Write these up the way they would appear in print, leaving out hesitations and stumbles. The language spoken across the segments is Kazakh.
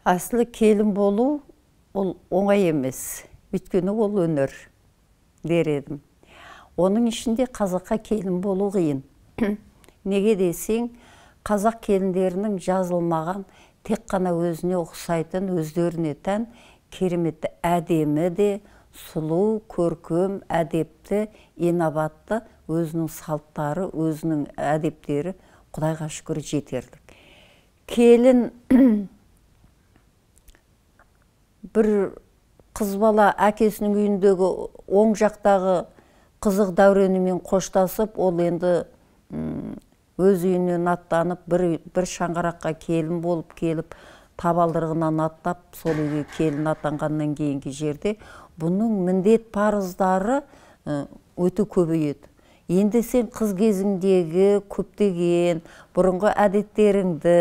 Әсілі келін болу ол оңай емес. Өйткені ол өнер дер едім. Оның ішінде қазаққа келін болу қиын. Неге десең, қазақ келіндерінің жазылмаған, тек қана өзіне ұқсайтын, өздеріне тән кереметті әдемі де, сұлу, көркем, әдепті, инабатты өзінің салттары, өзінің әдептері Құдайға шүкір жетерлік. Келін бір қыз бала әкесінің үйіндегі оң жақтағы қызық дәуренімен қоштасып, ол енді өз үйінен аттанып, бір шаңыраққа келін болып келіп, табалдырығынан аттап, сол үйге келін атанғаннан кейінгі жерде бұның міндет парыздары өте көбейеді. Енді сен қыз кезіңдегі көптеген бұрынғы әдеттеріңді,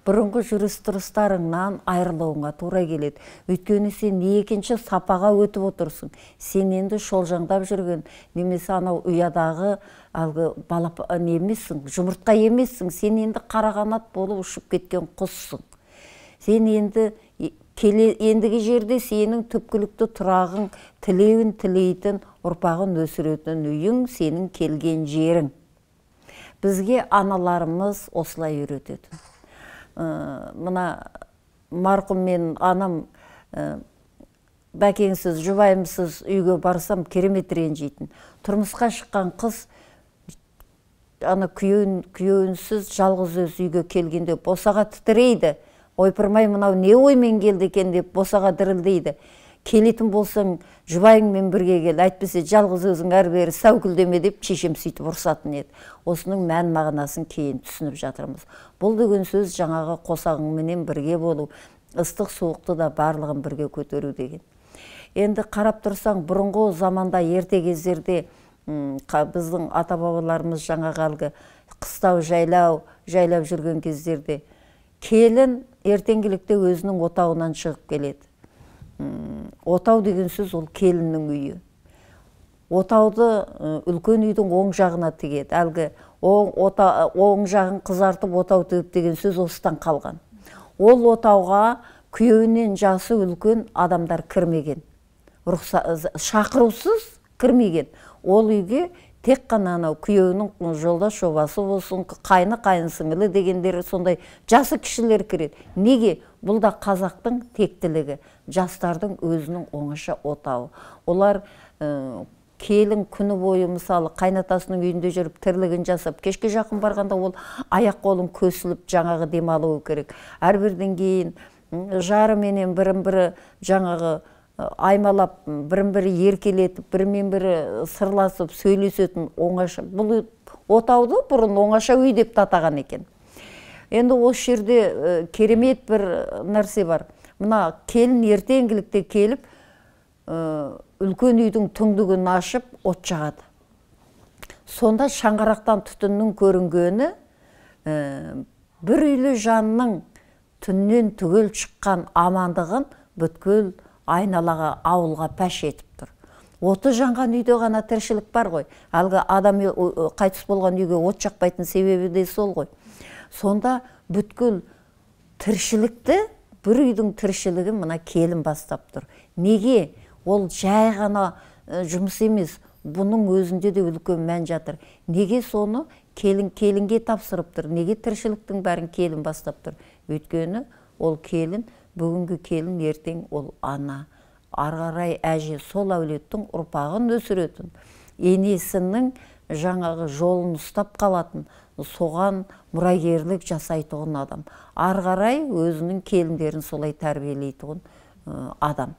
бұрынғы жүріс-тұрыстарыңнан айырылуыңа тура келеді. Өйткені сен екінші сапаға өтіп отырсың. Сен енді шолжаңдап жүрген, немесе анау ұядағы әлгі бала не емессің, жұмыртқа емессің. Сен енді қарақанат болып ұшып кеткен құссың. Сен енді ендігі жерде сенің түпкілікті тұрағың, тілеуін тілейтін, ұрпағын өсіретін үйің, сенің келген жерің. Бізге аналарымыз осылай үйретеді. Мына марқұм мен анам бәкеңсіз, жұбайымсыз үйге барсам керемет ренжитін. Тұрмысқа шыққан қыз ана күйеуінсіз жалғыз өзі үйге келгенде босаға тітірейді. Ойпырмай мынау не оймен келді екен деп босаға дірілдейді. Келетін болсаң жұбайыңмен бірге кел, әйтпесе жалғыз өзің әрі-бері сәукілдеме деп шешем сөйтіп ұрсатын еді. Осының мән мағынасын кейін түсініп жатырмыз. Бұл деген сөз жаңағы қосағыңменен бірге болу, ыстық суықты да барлығын бірге көтеру деген. Енді қарап тұрсаң, бұрынғы заманда ерте кездерде біздің ата-бабаларымыз жаңағы әлгі қыстау жайлау, жайлап жүрген кездерде келін ертеңгілікте өзінің отауынан шығып келеді. Отау деген сөз ол келіннің үйі. Отауды үлкен үйдің оң жағына тігеді. Әлгі оң жағын қызартып отау тігіп деген сөз осыдан қалған. Ол отауға күйеуінен жасы үлкен адамдар кірмеген. Шақырусыз кірмеген. Ол үйге тек қана анау күйеуінің жолдас жобасы болсын, қайны қайын сіңілі дегендері сондай жасы кішілер кіреді. Неге? Бұл да қазақтың тектілігі, жастардың өзінің оңаша отауы. Олар келін күні бойы мысалы қайнатасының үйінде жүріп тірлігін жасап, кешке жақын барғанда ол аяқ қолын көсіліп жаңағы демалуы керек. Әрбірден кейін жарыменен бірін-бірі жаңағы аймалап, бірін-бірі еркелетіп, бірімен бірі сырласып, сөйлесетін оңаша. Бұл отауды бұрын оңаша үй деп атаған екен. Енді осы жерде керемет бір нәрсе бар. Мына келін ертеңгілікте келіп, үлкен үйдің түңдігін ашып, от жағады. Сонда шаңырақтан түтіннің көрінгені, бір үйлі жанның түннен түгел шыққан амандығын бүткіл айналаға, ауылға пәш етіп тұр. Оты жанған үйде ғана тіршілік бар ғой. Әлгі адам қайтыс болған үйге от жақпайтын себебі де сол ғой. Сонда бүткіл тіршілікті, бір үйдің тіршілігін мына келін бастап тұр. Неге? Ол жай ғана жұмыс емес, бұның өзінде де үлкен мән жатыр. Неге соны келінге тапсырып тұр? Неге тіршіліктің бәрін келін бастап тұр? Өйткені ол келін, бүгінгі келін ертең ол ана, ары қарай әже, сол әулеттің ұрпағын өсіретін, енесінің жаңағы жолын ұстап қалатын, соған мұрагерлік жасайтұғын адам. Ары қарай өзінің келіндерін солай тәрбиелейтұғын адам.